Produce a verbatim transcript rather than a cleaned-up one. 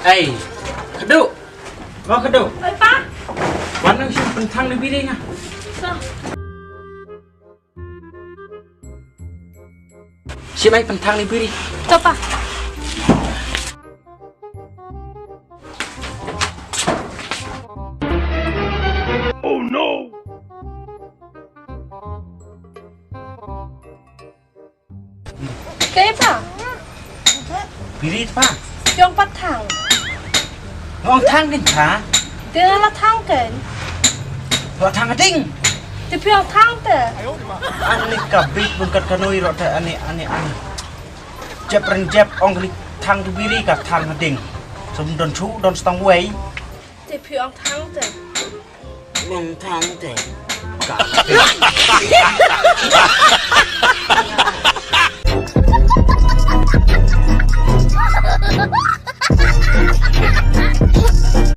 Ei, Khadu. Mo Khadu. Oi pa. Wan nang shim pynthang ni biri nga. Shim ai pynthang ni biri. To pa. Oh no. Te pa. Biri pa. Phi ong pat thang. Ong thang kin pa. Te la thang ken. La thang ding. Te phi ong thang te. Ani ka bit bun kat kanoi ro te ani ani ani. Jep ren jep ong klik thang tu biri ka thang ding. Sum don chu don stang wei. Te phi ong thang te. Ong thang te. Ka.